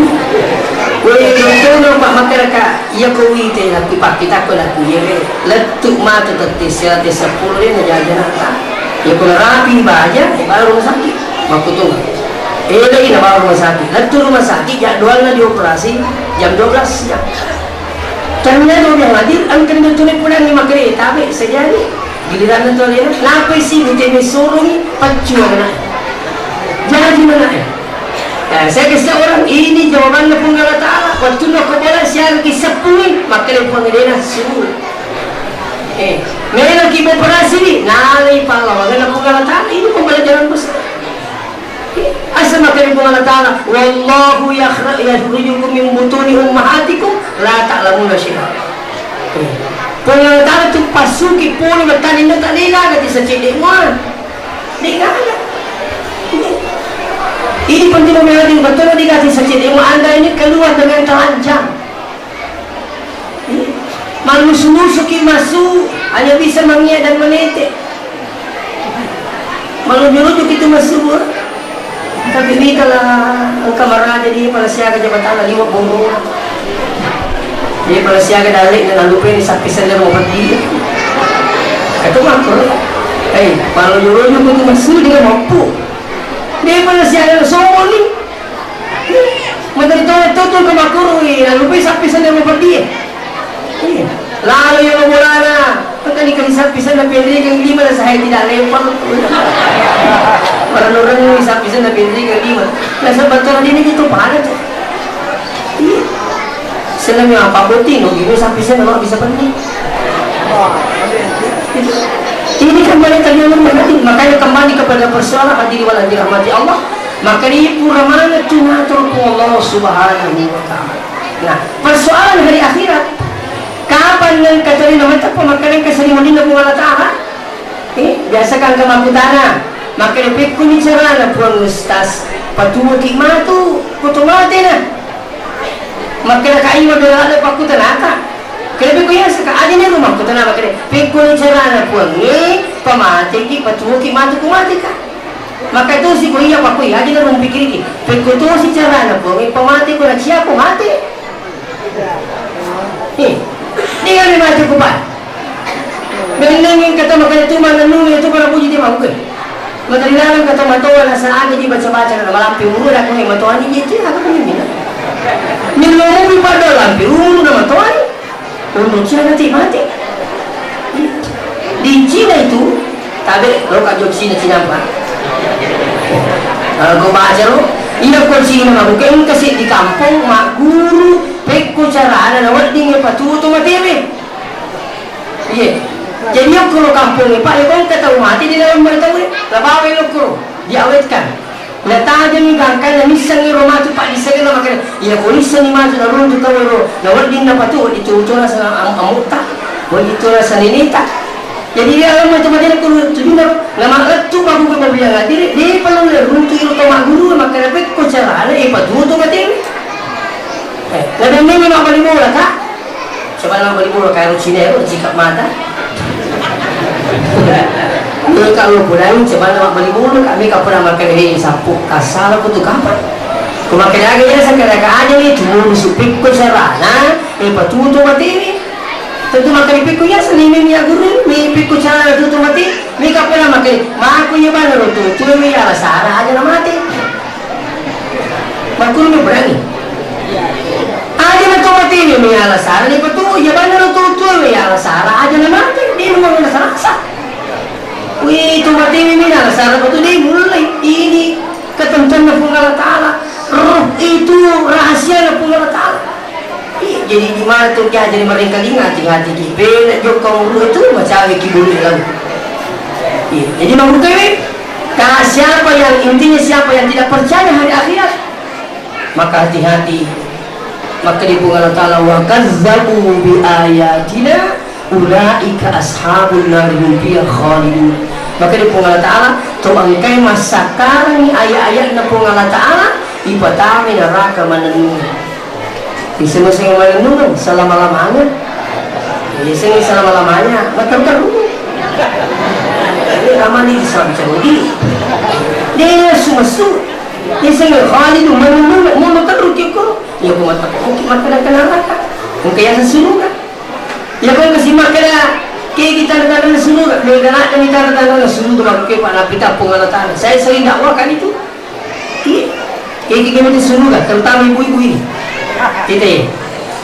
Weh, contohnya Pak masyarakat. Iya ko wite lakku pakkitakku lakku iya we. Lettu matu tette siate seppulo de na jajanata. Iya ko narapi baja, eh, baru rumah sakit. Makkutunga. Eh, lagi na baru rumah sakit. Lettu rumah sakit, jadwalna dioperasi jam dua belas siang. Ternyata dia hadir, engka dua tuni pudangi makereta, be, sejadi. Giliranna tu alena, nappai si bute messoroni, paccu anaknya. Jadi anaknya. Nah, saya kasih tahu orang, ini jawabannya Puang Allah Ta'ala. Waktu nak ke bola, siaga ki seppuh, maka dia Puang Dena suruh. Eh, melo ki operasi ni, nalai pahlawan, karena Puang Allah Ta'ala, ini pembelajaran besar. Asa makkeda Puang Allah Ta'ala, "Wallahu yakhra-, yakhrajukum min butuni ummahatikum la ta'lamuna syai'a." Puang Allah Ta'ala tu passuki pole mattani na tak dega gati sacedde muan. Dega ada. Ini penting, memang betul dega gati sacedde muan, Anda ini keluar dengan telanjang. Mallusu-lusuki massu, hanya bisa mangia dan menete. Malluju-lujuki tu massu, eh. Tapi ri kala engka maraja di pala siaga jabatanna liwa' bongko. Di pala siaga dalle'na, nallupai ni sappi senna mau peddi. Katu makko, eh, malluju-lujuki tu massu dia mampu. Di pala siaga sombong ni. Materi tole tutu ke makuru, eh, nallupai sappi senna mau peddi. Iya. Lalu yang bolana, kan tadi kan sappi senna penrikeng lima, dan saya tidak level. Orang-orang ini sappi senna penrikeng lima. Nah, sebetulnya ini gitu pada tuh. Iya. Senna mi apa boti, no, ini sappi senna lo bisa penting. Ini kan banyak tadi yang mengerti. Makanya kembali kepada persoalan hadirin wal dirahmati Allah. Maka ini pura mana tu ngatur Allah Subhanahu wa Ta'ala. Nah, persoalan hari akhirat, kapan nengka tadi namanya pemakanan keserimulinna Puang Allah Ta'ala? Eh, biasa kan ke makkutana, makkeda, "Pekkuni carana, Puang Ustaz, patuwoki matu, kuto matena?" Makkeda, "Ka ima bela ada pakkutanata." Kena pekko yasaka, adina rumah kutana makkeda, "Pekkuni carana, Puang, eh, pamateki, patuwoki matu, kumateka." Maka tosi ko iya pakko iya, adina rumah pikiriki, "Pekko tosi carana, Puang, eh, pamateko na ciako mate." He, dengan mati kupa. Benneng kata makanya tu mana nungi tu para puji dia mampu. Maka dilarang kata matoa na saat jadi baca-baca na malampi umur aku ni matoa ni itu aku pun mina. Minum pada lampi umur na matoa ni. Umur cia nanti mati. Di Cina itu, tabe, lo ka jo Cina, Cina apa? Kalau kau baca lo, iya ko Cina mah, bukan engka si di kampung, magguru, pekko carana na wedding e patuo to matewe. Iya. Jadi, yokko lo kampung e, Pak, ya, kau engka tau mati di dalam mata we, la bawa yokko lo, diawetkan. Natajeng gangkanna, missengngi ro matu paddissengenna, makkeda, "Iya ko nissenni matu naruntu tau ero, na wedding napatu, wedding tu tona sana am-, amutta, wedding tona sana neneta." Jadi, dia alam matu madena ko tujunna ro, na mallettu mabbuka mobil yang hadir, de pa nulle runtu iro to magguru, makkeda, "Pekko carana, e patuo to matewe." Eh, na dennengngi mabbali bola, Kak. Coba na mabbali bola, kayak Cina ero, jika mata. Meka lo pudang, coba na mabbali bola, Kak, meka pernah makan, eh, sapu, kasala, kutu, kapan? Ku makan aga ya, saya kira aja nih, cuma musuh pikku carana, eh, patutu mati nih. Tentu makan pikku ya, seni mi ya guru, mi pikku carana tutu mati, meka pernah makan, maku ya bana lo tutu, mi ya sara aja na mati. Makkunnumi berani. Aja na to mati ni, mi alasara ni patu, ya bana ro to tu, mi alasara aja na mati, de nuang na salasa. Wi, to mati ni, mi alasara patu, de mulai. Ini ketentuan Puang Allah Ta'ala. Roh itu rahasia Puang Allah Ta'ala. Ih, jadi di mana tu ki jadi mereka ingat, ingat ki. Bela jokka umur itu, macam ki bulu lalu. Iya, jadi makkukewe, ka siapa yang, intinya siapa yang tidak percaya hari akhirat, maka hati-hati. Maka di Puang Allah Ta'ala, "Wa kazzabu bi ayatina ulaika ashabun nar hum fiha khalidun." Maka di Puang Allah Ta'ala, to engkai massakkarangi ayat-ayatna Puang Allah Ta'ala, ipatamai neraka manennung. Bisa-bisa yang main dulu, selama-lamanya. Bisa selama-lamanya, makan terus. Ini ramai di Islam Saudi. Dia susu. Bisa yang kali itu main dulu, mau makan rugi kok. Ya, aku mata kok, mata dan kenal rata. Mungkin yang sesuruh kan. Ya, kok kasih makan dah. Kayak kita ada tanda suruh, kan? Dia kan ada kita ada tanda suruh, tuh, kayak Pak Nabi tak pengalatan. Saya sering dakwah kan itu. Iya. Kayak kita di surga, terutama ibu-ibu ini. Kita ya.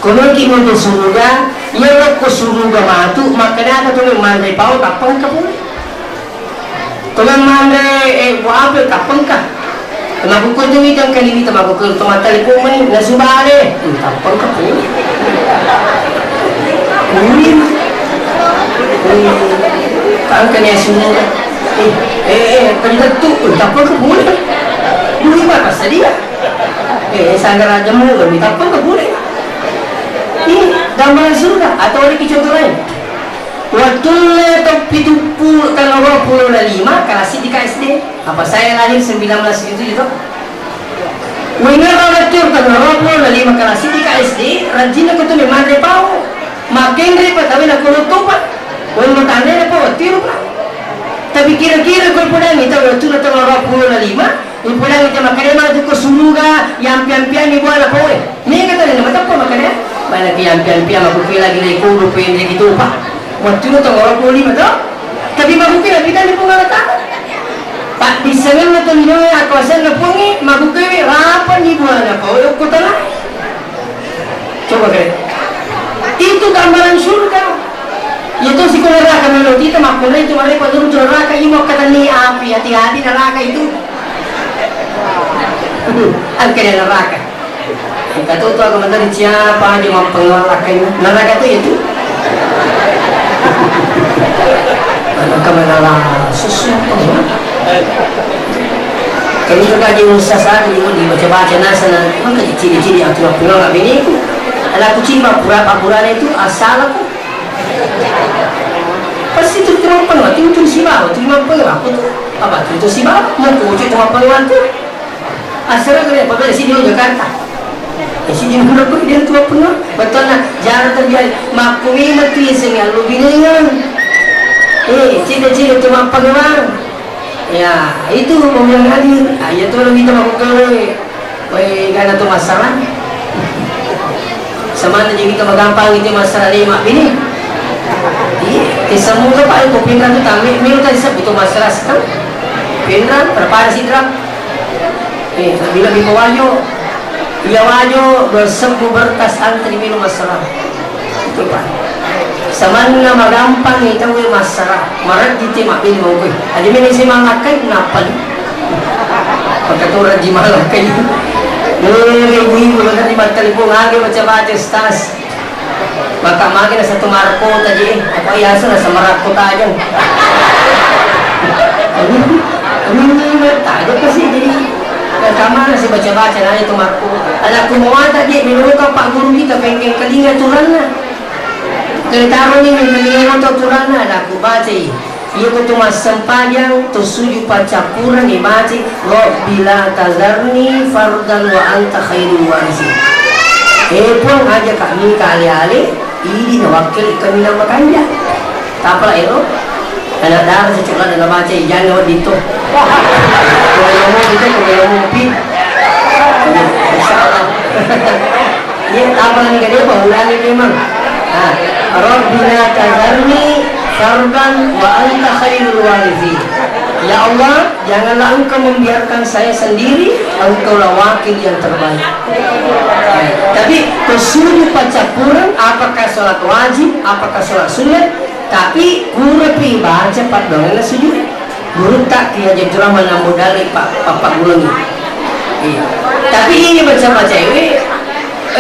Kono ki mau ke surga, Iya lokko suruga matu, makkedaka to manre pao, tappengka pole. To manre, eh, buah apel, tappengka. Makkukku tu wita engkani wita, makkukku to mattelepon mani, nasubare, hmm, tappengka pole. Kuwi. Kuwi. Engkani suruga. Eh, eh, eh, kani tettu, hmm, tappengka pole. Kuwi mah passadia. Eh, sanggara jemmu, hmm, tappengka pole. Ih, gambaran surga. Atau ada contoh lain. Wettunna taung pitu pulo, taung dua pulo lima, kelas tiga S D. Apa saya lahir sembilan belas tujuh tujuh to? Wengaro lettur taung dua pulo lima, kelas tiga S D, rajinna ko tu manre pao. Makenre pa tawena ko topa. Weng matane pa wettiru pa. Tapi kira-kira ko podangi taung wettunna taung dua pulo lima, Ipulang ite makkeda matu ko suruga, yampi-yampianni buana poe. Mega tadi nama teppa makkeda. Mana ki yampi-yampiang aku kira gila ikodo pendre gitu, Pak. Waktu itu tong orang poli betul. Tapi maku kira kita di Puang Allah Taala. Pak disengen to linoe aku asenna Puangi, maku kira rapan ni buana poe ko tanah. Coba kere. Itu gambaran surga. Iya to siko neraka melo kita makkunrai tu mare pajuru tu neraka, imo katanni api, hati-hati neraka itu. Angkene neraka. Engka to tu aga menteri siapa aja mappengewang neraka itu. Neraka tu itu. Engka menala sesuatu. Kalau itu kaji usaha saya di baca-baca nasana, maka ciri-ciri yang cuma pulang nggak biniku. Anakku ciri pura-pura itu asal aku. Pasti tu cuma pengewang, tu tu sibawa, tu cuma pengewang aku tu. Apa tu tu sibawa? Mau kucuk cuma pengewang tu. Asal aku lihat pada sini Jakarta. Di sini menurutku dia tu pengewang. Betul nah, jarang terjadi. Makku memang tu yang sing lu biningan. Eh, ciri-ciri cuma pengewang. Ya, itu pemilihan hadir. Ah, iya tu lebih tambah pegawai. Woi, gana tu masalah. Samana jadi kita magampang itu masalah lima bini. Iya, eh, semoga Pak itu pindah tu tamik mil kan sebut tu masalah sekam. Pindah, berapa ada sidra? Eh, lebih-lebih ke Wajo. Iya Wajo, bersebu bertas antri minum masalah. Itu, Pak. Samanna magampang itu we masalah. Marajji te mabbini mau kue. Aja mene saya malakkai, napali. Maka tu rajji malakkai. Eh, ibu-ibu, kan di telepon, lagi baca-baca, stas. Maka magi na satu markota je, apa ya, sana sama rakko tajang. Ini, ini tajang pasti jadi. Kamana si baca-baca na itu markota. Ada aku mau ada je, melo ka Pak Guru kita pengkeng kelinga turanna. Kali taro ni, melo to turanna, ada aku baca i. Iya ko tu massempajang, to suju paccappureng, ibaca, "Rabbi la tazarni fardan wa anta khairul warithin." Eh, Puang, aja kami ka ale-ale, idi nawakkili kaminang makanja. Tapala ero, anak dara secola dan baca, jangan wedding to. Kowe lomo kita, kowe lomo pi. Insya Allah. Iya, apa lagi gede apa? Ulangi memang. Ah, "Rabbi la tazarni fardan wa anta khairul warithin." Ya Allah, janganlah Engkau membiarkan saya sendiri, Engkaulah wakil yang terbaik. Eh, tapi ko suju paccappureng, apakah sholat wajib, apakah sholat sunnah, tapi pura pi baca paddoangenna sujud. Gurutta Kiai Haji Abdurrahman Ambo Dale pa-, pappaggulengi. Iya. Tapi ini baca-baca ini,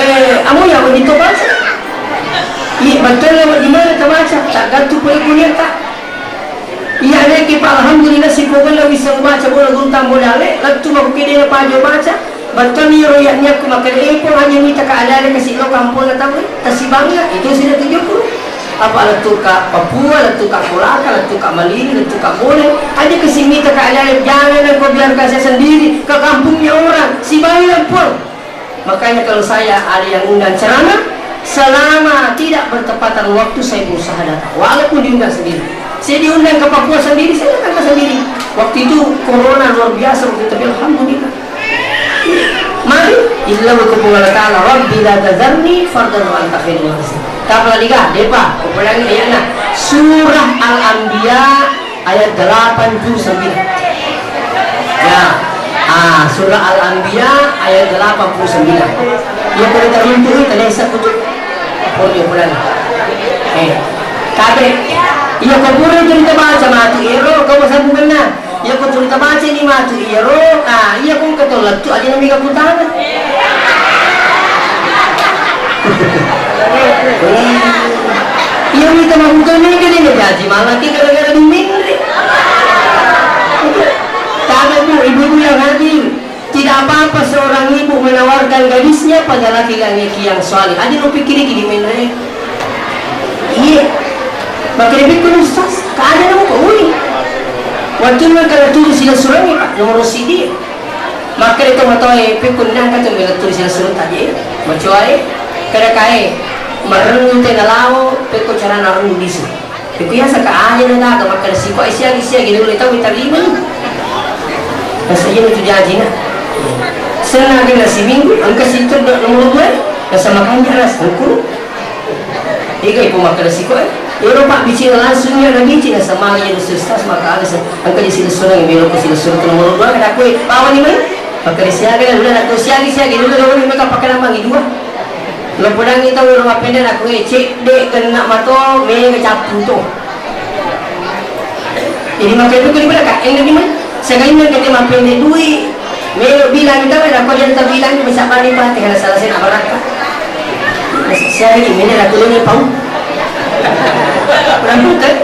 eh, amu ya begitu baca. Iya, betul lah, di mana terbaca? Tak gantung boleh punya tak? Iya, ada ki, Pak, alhamdulillah, si pokoknya bisa baca bola gurutta Ambo Dale, lettu mako kede na pajo baca. Bettoni ro ya niakku makkeda, "Eh, Puang, aja mita ka ale-ale kasi lo kamponna tau, eh, tasibanga." Itu sudah tujuh puluh. Apa lettu ka Papua, lettu ka Kolaka, lettu ka Malini, lettu ka Bone. Aja kasi mita ka ale-ale, jangan engkau biarkan saya sendiri ke kampungnya orang. Sibanga, Puang. Makanya kalau saya ada yang undang ceramah, selama tidak bertepatan waktu, saya berusaha datang. Walaupun diundang sendiri. Saya diundang ke Papua sendiri, saya datang ke sendiri. Waktu itu corona luar biasa waktu itu, tapi alhamdulillah. Mari, illa wa kupu Allah Ta'ala, "Rabbi la tazarni fardan wa anta khairul warithin." Tapalaliga, depa, kupulangi ayatna. Surah Al-Anbiya ayat delapan puluh sembilan. Ya, ah, surah Al-Anbiya ayat delapan puluh sembilan. Ya, kalau teruntuk itu, ada yang satu tu. Pun dia pulang. Eh, tabe. Iya ko pura cerita baca matu ero, kau masabbukenna. Iya ko cerita baca ini matu ero, ah, iya ko engka to lettu aja nami ka kutana. Iya, kita mau bukan ini kan ini jadi malah kita gara-gara di Minri. Tabe, Bu, ibu-ibu yang hadir. Tidak apa-apa seorang ibu menawarkan gadisnya pada laki-laki yang saleh. Aja lo pikiri gini, men, eh. Iya. Makanya pikir ustaz, keadaan apa? Ui. Waktu itu kalau tulis sila surat, Pak, nomor sidi. Makanya itu motoe pikir nang kata bela tulis sila surat tadi. Macoai, kada kae, merenung tena lao, peko carana renung disu. Iko yasaka aja na gaga makkeda sikoe siagi-siagi nulle tau itarimani. Nasa iya tu jajina. Senna gena siminggu, engka siteddo nomor dua, nasa makanja ras engkuru. Iko ipo makkeda sikoe. Iyaro pabbicina langsung iya nabici nasa magi iya ustaz maka alasa engka di silessureng melo ko silessureng nomor dua kada koe pawani mai. Makkeda siaga na udah nako siagi-siagi nulle nomor mega pakkeda mangi dua. Lo podangngi tau ero mappendek nakko, eh, cedde genna mato, mega cappu to. Jadi makanya itu kali pada kak, enggak gimana? Sagainna kita mappendek dui, melo bilang kita, eh, nakko jadi tabilang, bisa bani pati, karena salah saya nak barakka. Saya ini, ini aku ini pau. Kurang putar,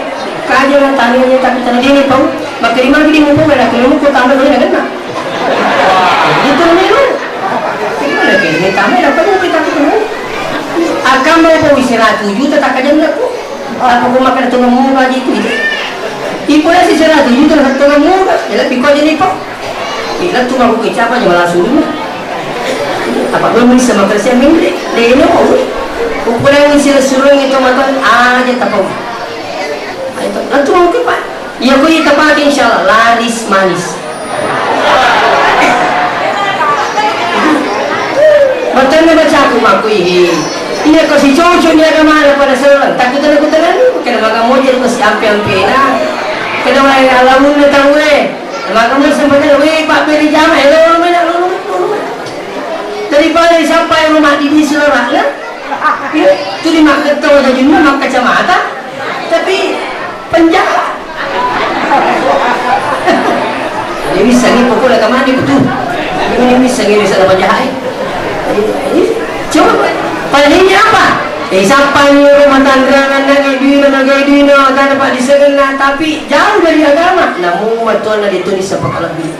kaja orang tanya, tapi tanya dia ini pau. Maka di mana dia mau pau, aku mau kau tambah boleh, enggak? Itu melo. Gimana ke? Ini kami dapat mau kita ketemu. Akam mau bawa seratus juta tak aja enggak kok. Apa kau makan tengah murah aja itu? Ibu nasi seratus juta tengah murah. Ya lebih kau jadi pak. Kita tuh mau kecapa aja malah suruh. Apa belum bisa makan siang minggu? Dia ini mau. Ukuran isi suruh itu makan aja tak mau. Ayo, langsung mau ke pak. Iya, ko iya tepake, insyaallah laris manis. Matanna bacaku makku, ihi. Iya, ko si cocok ni agamana pada seorang. Takut ada kutangan, kena maga moja ko si ampe-ampena. Kena wae alamunna tau, eh. Maga moja sempat, weh, Pak, beri jama, eh, lo, lo, lo, lo, lo. Daripada siapa yang rumah di, di selera, ya? Iya, tu di makketta wajajinna makkacamata, tapi penjahat. Jadi bisa ni pokoknya kemana betul. Ini bisa ni bisa penjahat. Coba, paling ini apa? Eh, siapa ni rumah tangga nang duino, nang duino, tanda pak disegenna, tapi jauh dari agama. Namun matuanna dituni sepakalebbi.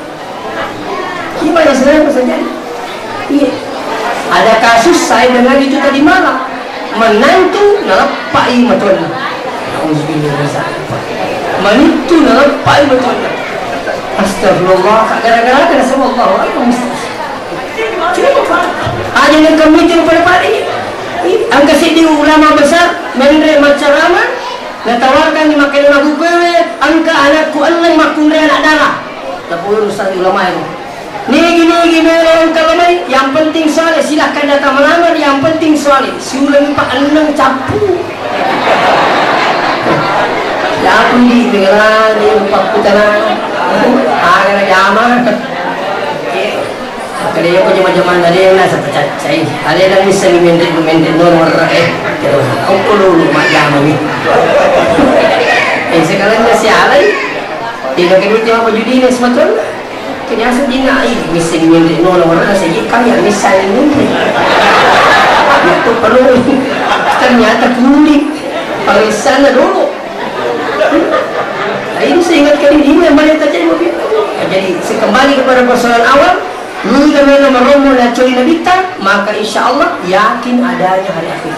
Gimana saudara bisa jadi? Iya. Ada kasus saya dengar itu tadi malam. Menantu naleppai matuanna. Nauzubillah min zalik. Menantu naleppai matuanna. Astagfirullah, gara-gara kena sama Allah. Aja yang kami itu pada pada ini. Angka sidi ulama besar, menre macarama, natawarkan di makkeda magupewe, angka anakku elleng makkunre anak dara. Tapi urusan ulama itu. Nigi-nigi melo engka lemai, yang penting soleh, silahkan datang melamar, yang penting soleh. Siuleng pa enneng cappu. Japu di melani rupa putana. Aga na jama. Kada yoko jama-jama na de na sapa caccai. Alena misseng mende mende no warra eh. Okko lulu majjama ni. Eh, sekarang masih alai. Tidak kami jawab judine sematun. Kenyasa dina, ih, misseng menre nolo, warna saja kami yang misseng menre. Itu perlu. Ternyata kulit. Parisanna dulu. Nah, ini saya ingatkan ini, ini yang paling terjadi waktu itu. Nah, jadi, saya kembali kepada persoalan awal, niga melo marommo na coli nabitta, maka insya Allah yakin adanya hari akhir.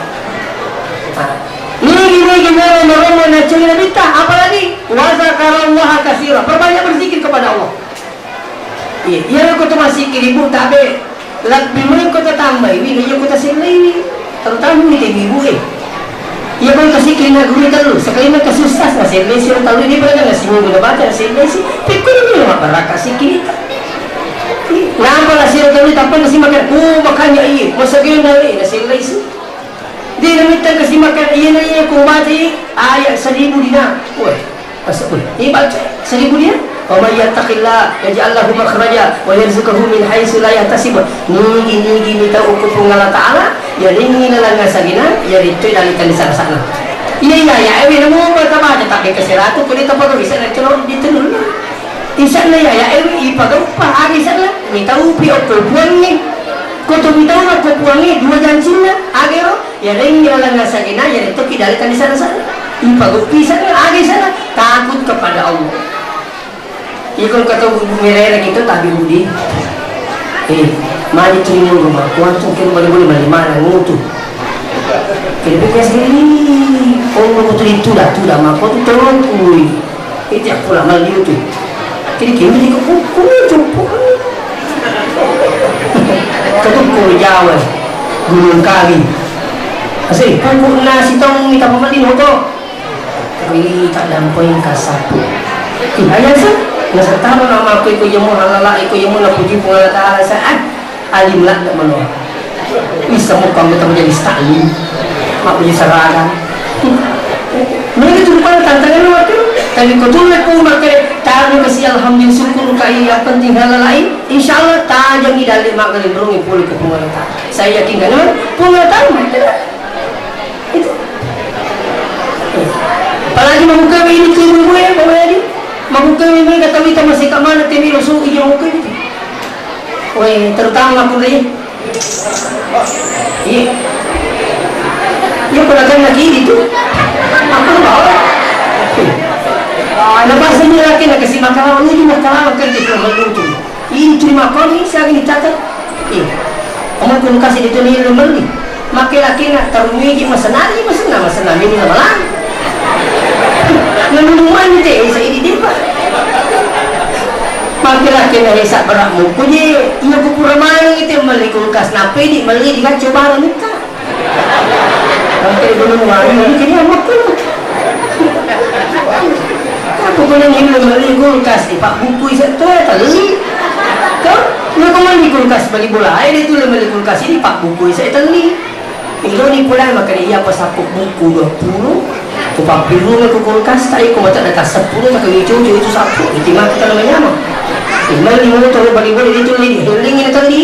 Nah, nigi-nigi melo marommo na coli nabitta, apalagi wa zakarallaha katsira, perbanyak berzikir kepada Allah. Iya, iya, ko to massikkiri, Bu, tabe lebbi mui ko to tambai wi, iya ko to sellei wi, terutama wi te ibu e. Iya ko to sikkiri na guru tellu, sekali na kasusah na sellei siro tellu, ini pernah na siminggu na baca na sellei si, pikku ini lo mabbarakka sikkiri ta. Napa la siro tellu tappa na si makan, oh, makanya iya, masa genda le na sellei si. Dia na mittang kasi makan, iya na iya ko baca ayat seribu dina. Wah. Pas, wih, ini baca seribu dia. Wa may yattaqillaha yaj'al lahu makhraja wa yarzuqhu min haitsu la yahtasib. Nigi-nigi mitau ku Puang Allah Ta'ala, yalengngi laleng asagina, yaritu dalikan di sana-sana. Iya, iya, iya, ewe namo baca-baca, tapi ke seratu, ko dia tapagau, isanna celo di tenun. Isanna iya, iya, ewe, ipagau pa, aga isanna, mitaupi okko puangnge. Ko to mitau okko puangnge, dua jancinna, aga ro, ya reng, ya langa sagena, ya reto ki dari tadi sana-sana. Ipagau pi isanna, aga isanna, takut kepada Allah. Iko engka tau bu-, bu-, merere kita tabi budi. Eh, mani tu limuru mako, antu kira bali-bali mali mana ngutu. Kira pikir sendiri, oh, mau tu itu dah, tu dah, mako tu tolong kui. Itu aku lah mali itu. Kira kira di kuku, kuku, kuku. Ketuk kuku Jawa, Gunung Kawi. Asik, kuku nasi tong, minta pemali motor. Ri taddampeng kasapu. Ih, ayasa, nasataro nama aku iko yemo halala, iko yemo napuji Puang Allah Ta'ala, sa-, ah, alim ladde manoa. Bisa muka anggota majelis taklim. Mak puji seragam. Mereka tu rupanya tantangan waktu, tapi kau tulis pun pakai, tahu kasih alhamdulillah, syukur kai, yang penting halal lain, insya Allah tajam di dalam mak galing berungi pulih ke Puang Allah Ta'ala. Saya yakin kan, Puang Allah Ta'ala. Itu. Apalagi mabuka ini tu ibu-ibu ya, Bapak Haji. Mabuka ini kata kita masih ke mana, temi lo suki yang buka itu. Weh, terutama aku deh. Iya. Ya, kalau kan lagi itu. Aku bawa. Nah, pas ini lagi nak kasih makan, lu juga kalah kan di rumah lu tuh. Ini terima kau nih, saya ini catat. Eh, kamu kulkas itu nih lu beli. Make laki nak taruh miji masenari, masenari, masenari ini sama lah. Nanu mani te, eh, saya ini depa. Make laki nak esa berak muku je, iya kupura mani te meli kulkas nape di meli di kaco barang muka. Sampai gunung mani, ini kayaknya apa tuh? Aku pernah ngirim membeli kulkas di Pak Buku isek tuh ya teli. Kau, lu kemana di kulkas beli bola? Ayo dia tuh membeli kulkas ini Pak Buku isek teli. Itu di pula makanya iya pas aku buku dua puluh. Ku papiru ke kulkas, tapi ku mata data sepuluh, tak kami cucu itu satu. Itu mah kita namanya mah. Ini motor beli bola itu nih, healing ini tadi.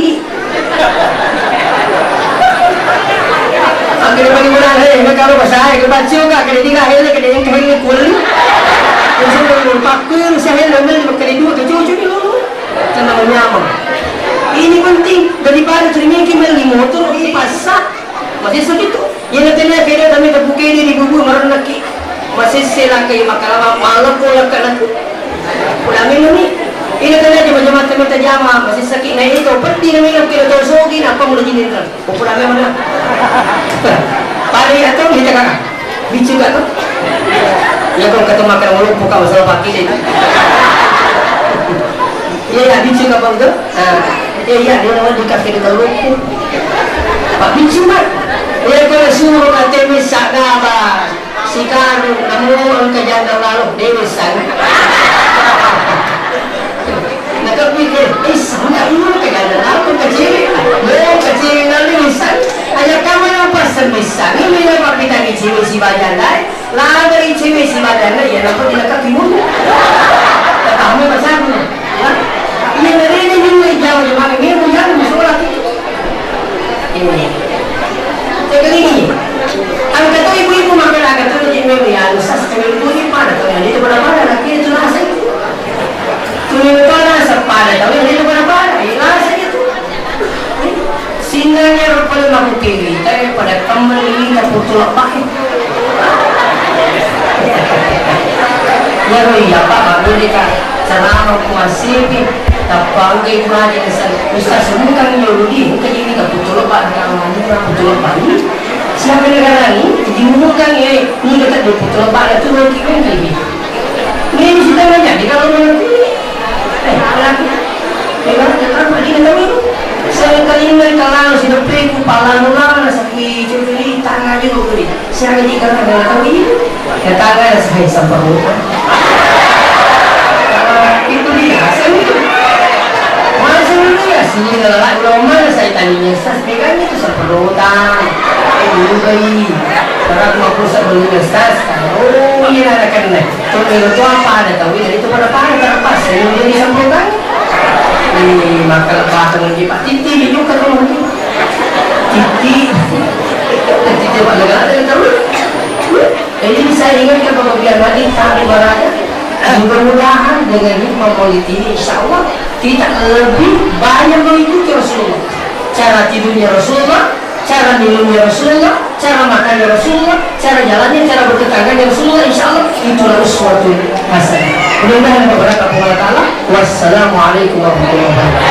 Akhirnya bagi bola, hei, mereka lo bahasa, eh, baca juga, kena tiga, hei, kena yang kena kulit. Yang sudah lupa, aku yang saya hei, namanya lima kali dua, kecil-kecil dulu. Tenang, nyaman. Ini penting, daripada terima yang kembali motor, ini pasang. Masih sakit tuh. Iya, nanti lihat, kayaknya kami terbuka ini di bubur, merenaki. Masesse lakkai makalama, malekko lakka nakku. Pudameng ni. Ina tana jama-jama tametta jama, masessaki na ito, peddi na melo kiro to sogi, nappa mulo jinireng. Pudameng mana? Pare atau kita kaka? Bicu ka to? Ya, kau kata makan maloppo ka masalah pakai deh. Iya, iya, bicu ka bang to? Ah, iya, iya, dia nama di kafe di maloppo. Pak bicu, Pak. Iya, kau suruh katanya sadaba. Sikarung, namu engka janda lalo, de wissang. Nakapikir, eh, sangka dulu ke janda lalo, kecil. Lo kecil lalu wissang. Aja kamu yang pesen wissang. Ini yang pakai tadi cewek si bajanda. Lah dari cewek si bajanda, ya, nampak tidak kaki mulu. Ketamu pacarmu. Ya. Ini dari ini dulu jauh, cuma ini mau jalan, mau sholat itu. Ini. Saya kelilingi. Angka to ibu-ibu makan angka to di meme ya, anu sas kami ibu ini pada to yang itu pada pada lagi itu rasa itu. Tuni pada sepada to yang itu pada pada, ya rasa itu. Singanya rupanya mau kiri, tapi pada kembali ke putul apa? Iyaro iyapa mabbere ka ceramah ku masipi, tappa engka ibu haji nasa, Ustaz, engka nyo ludi, engka jadi ka putulebba, ka manura putulebba ni. Siapa negara ni? Jadi umumkan, eh, ni kata dia putulebba, ada tu lagi kan kayak gitu. Ini bisa tanya jadi kalau mengerti. Eh, lagi. Memang tetap lagi tahu. Sekali ini kalau sudah pergi, pala nula, sakit, curi, tangan juga beri. Siaga di kana kana tau ini. Datanga na sai samparota. Itu dia, asal itu. Masa dulu ya, sini lalak, belum mana saya tanya, sas, dia kan itu samparota. Ini bayi. Para aku aku sebelumnya sas. Oh, iya, ada kan, nah. Tuh, itu apa ada tahu, itu pada pada terlepas. Ini jadi samparota. Ini maka lepas dengan dia, Pak Titi, dia juga tuh. Titi. Titi, Pak, negara, dia tahu. Jadi saya ingatkan Bapak Biar Madi, Pak Baraya, mudah-mudahan dengan hikmah maulid ini, insya Allah kita lebih banyak mengikuti Rasulullah. Cara tidurnya Rasulullah, cara minumnya Rasulullah, cara makannya Rasulullah, cara jalannya, cara bertetangganya Rasulullah, insya Allah itulah uswatun hasanah. Mudah-mudahan berkat Allah Ta'ala. Wassalamualaikum warahmatullahi wabarakatuh.